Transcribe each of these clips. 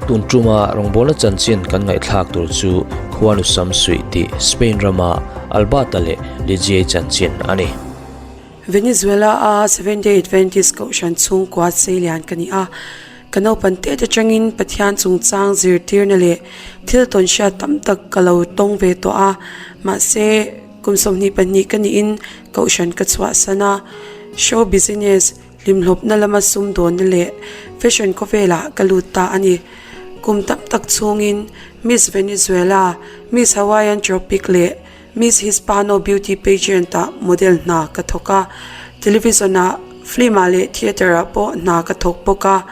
Tun tuma rawngbawlna chanchin kan ngaihthlak tur chu Khuanu Samsuih tih Spain rama Alberta leh Ligiei chanchin a ni. Venezuela-a Seventh-day Adventist Kohhran chhungkua seilian ka ni a. Ka naupan tete atangin Pathian chungchang zirtirna leh thil tawn hriat tam tak ka lo tawng ve tawh a. Mahse, kum 22 ka niin Kohhran ka chhuahsan a. Show business, hlimhlawpna lama sumdawnna leh fashion khawvelah ka lut ta a ni. Kum tam tak chhungin Miss Venezuela, Miss Hawaiian Tropic leh Miss Hispano Beauty Pageant-ah model hna ka thawk a, television-ah, film-ah leh theatre-ah pawh hna ka thawk bawk a.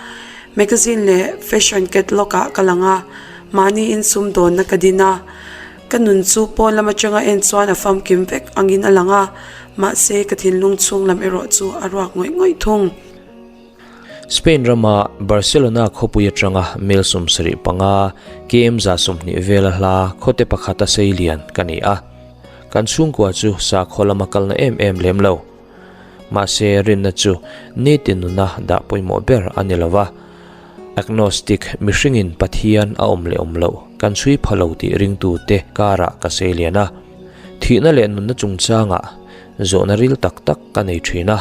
Magazine leh fashion catalog-ah ka lang a, mahni insumdawnna ka din a. Ka nun chu pawn lam atanga en chuan a famkim vek angin a lang a, mahse ka thinlung chhung lam erawh chu a ruak ngawih ngawih thung. Spain rama Barcelona khawpui atanga mel 75, km 120 vela hla khawte pakhata sei lian ka ni a. Kan chhungkua chu sakhaw lama kalna em em lem lo. Mahse rinna chu nitin nuna dah pawimawh ber a ni lova. Agnostic mihringin Pathian a awm leh awm loh kan chhui pha lo tih ringtute karah ka sei lian a. Thihna leh nunna chungchangah zawhna ril tak tak ka nei thin a.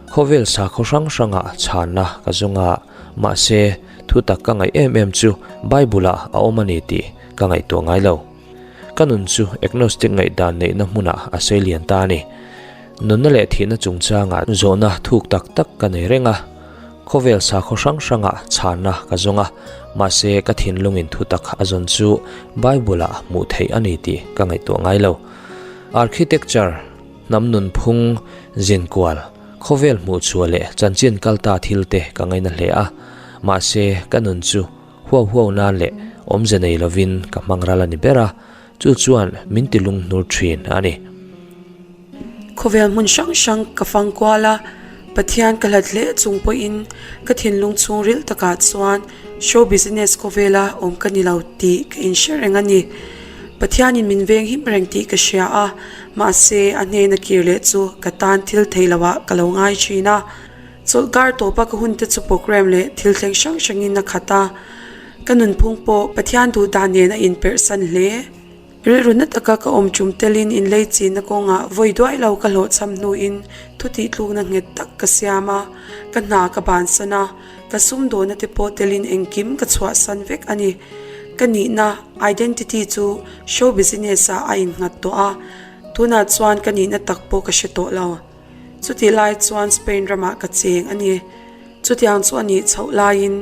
Khawvel sakhaw hrang hrangah chhanna ka zawng a, mahse thu tak ka ngaih em em chu Bible-ah a awm a ni tih ka ngaihtuah ngai lo. Ka nun chu agnostic ngaihdan neihna hmunah a sei lian ta a ni. Nunna leh thihna chungchangah zawhna thuk tak tak ka nei reng a, khawvel sakhaw hrang hrangah chhanna ka zawng a, mahse ka thinlungin thu tak a zawn chu Bible-ah hmuh theih a ni tih ka ngaihtuah ngai lo. Architecture. Hnam nunphung, zinkual, khawvel hmuhchhuah leh chanchin kalta thil te ka ngaina hle a, mahse ka nun chu huau huau nan leh awmze nei lovin ka hmang ral a ni ber a, chu chuan min ti lunghnur thin a ni. Khawvel hmun hrang hrang ka fang kual a, Pathian ka hlat hle chung pawhin ka thinlung chhungril takah chuan show business khawvela awm ka ni lo tih ka inhre reng a ni. Pathianin min veng him reng tih ka hria a, mahse a hnena kir leh chu ka tan thil theih loh ah ka lo ngai thin a. Chawlhkar tawpa ka hunte chu program leh thil thleng hrang hrangin a khat a, ka nunphung pawh Pathian duh dan nen a inperhsan hle. Rilru na taka ka awm tum telin inlei chinna kawngah vawi duai lo ka hlawhchham hnuin thu tihtlukna nghet tak ka siam a, ka hna ka bansan a, ka sumdawhna te pawh telin engkim ka chhuahsan vek a ni. Ka nihna, identity, chu show business ah a innghat tawh a, tunah chuan ka nihna tak pawh ka hre tawh lo. Chutih lai chuan Spain ramah ka cheng a ni. Chutiang chu a nih chhoh laiin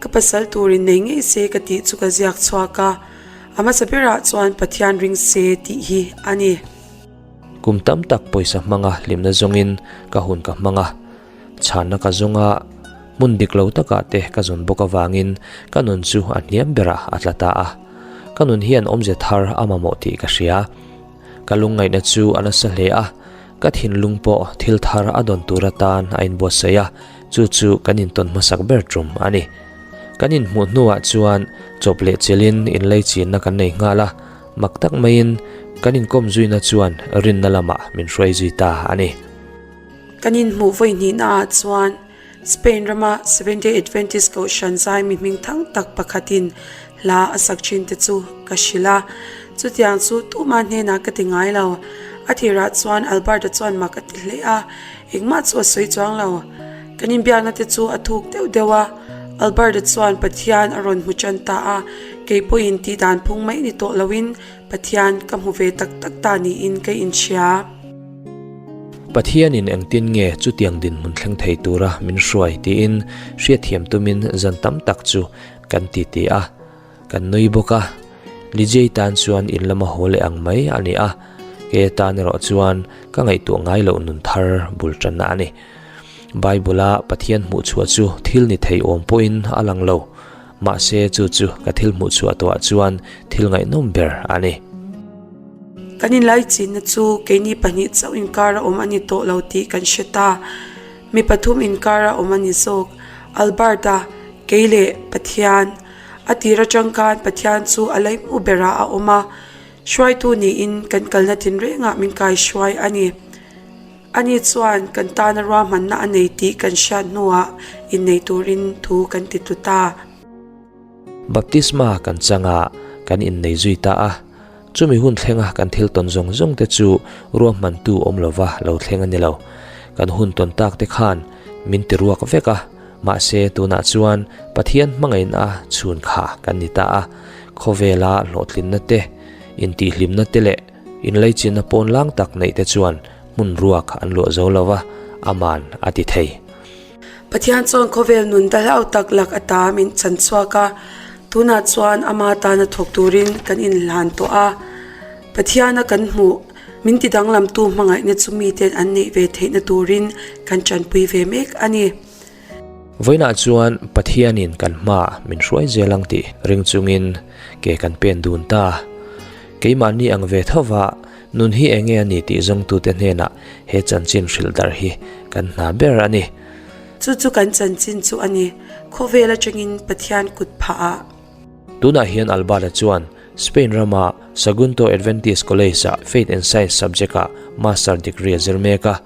ka pasal turin nei ngei se ka tih chu ka ziak chhuak a, a hmasa berah chuan Pathian ring se tih hi a ni. Kum tam tak pawisa hmanga hlimna zawngin ka hun ka hmang a, chhanna ka zawng a, hmun dik lo takah te ka zawn bawk avangin ka nun chu a hniam berah a tla ta a. Ka nun hian awmze thar a mamawh tih ka hria. Ka lungngaihna chu a nasa hle a, ka thinlung pawh thil thar a dawn tur atan a inbuatsaih a, chu chu kan intawn hmasak ber tum a ni. Kan inhmuh hnuah chuan chawp leh chelin inleichinna kan nei nghal a, mak tak maiin kan inkawm zuina chuan rinna lamah min hruai zui ta a ni. Kan inhmuh vawi hnihnaah chuan Spain rama Seventh-day Adventist Kohhran zaimi hming thang tak pakhatin hla a sak thin te chu ka hrilh a. Chutiang chu tumah hnenah ka ti ngai lo. A thirah chuan Alberta chuan mak a ti hle a, engmah chu a sawi chuang lo. Kan inbiakna te chu a thuk deuh deuh a, Alberta chuan Pathian a rawn hmu tan ta a, kei pawhin tihdan phung mai ni tawh loin Pathian ka hmu ve tak tak ta niin ka inhria. Pathianin engtin nge chutiang dinhmun thleng thei tura min hruai tiin hriatthiam tumin zan tam tak chu kan titi a, kan nui bawk a. Lijei tan chuan in lama haw leh ang mai a ni a, kei atan erawh chuan ka ngaihtuah ngai loh nun thar bul tanna a ni. Bible-a Pathian hmuhchhuah chu thil ni thei awm pawhin a lang lo. Mahse chu chu ka thil hmuhchhuah tawhah chuan thil ngaihnawm ber a ni. Kan inlaichinna chu keini pahnih chauh inkar a awm a ni tawh lo tih kan hre ta. Mi pathum inkar a awm a ni zawk. Albert-a, kei leh Pathian. A tir atang khan Pathian chu a laihmu berah a awm a, hruaitu niin kan kalna tinrengah min kaihruai a ni. Ani chuan kan tana ruahmanna a nei tih kan hriat hnuah innei turin thu kan ti tlu ta. Baptisma kan chang a, kan innei zui ta a. Chumi hun thlenga kan thil tawn zawng zawng te chu ruahmantu awm lova lo thleng a ni lo. Kan hun tawn tak te khan min ti ruak vek a, mahse tunah chuan Pathian hmangaihna chhun kha kan ni ta a, khawvela hlawhtlinna te, intihhlimna te leh inlaichinna pawn lang tak neih te chuan hmun ruak an luah zo lo va, aman a ti thei. Pathian chuan khawvel nun dahlau tak lak ata min chan chhuak a, tunah chuan ama tana thawk turin kan inhlan tawh a. Pathiana kan hmuh, min ti danglamtu hmangaihna chu miten an neih ve theihna turin kan tanpui ve mek a ni. Vawiinah chuan Pathianin kan hmaah min hruai zel ang tih ring chungin ke kan pen dun ta. Keimahni ang ve tho va, Nun hi enge a ni tih zawngtute hnenah he chanchin hrilh darh hi kan hna ber a ni. Chu chu kan chanchin chu a ni, khawvel atangin Pathian kut phah ah. Tunah hian Albert-a chuan Spain rama Sagunto Adventist College-ah Faith and Science subject-ah Master degree a zir mek a.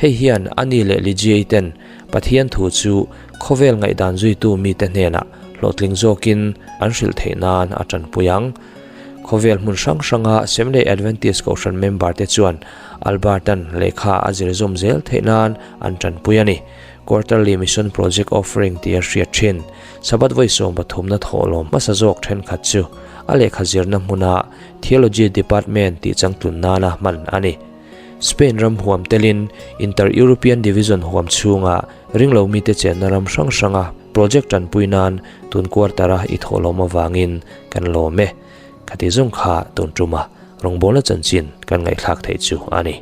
Hei hian a ni leh Ligiei ten Pathian thu chu khawvel ngaihdan zuitu mite hnenah hlawhtling zawkin an hrilh theih nan a tanpui ang. Khawvel hmun hrang hranga Seventh-day Adventist Kohhran member te chuan Albertan lehkha a zir zawm zel theih nan an tanpui a ni. Quarterly Mission Project Offering tia hriat thin Sabbath vawi 13 na thawhlawm hmasa zawk thenkhat chu a lehkha zirna hmuna Theology Department tih changtlun nana hman a ni. Spain ram huam telin Inter-European Division huam chhunga ringlo mite chenna ram hrang hranga project tanpui nan tun quarter-a i thawhlawm avangin kan lawm e. Khati zawng kha tun tuma rawngbawlna chanchin kan ngaihthlak theih chu a ni.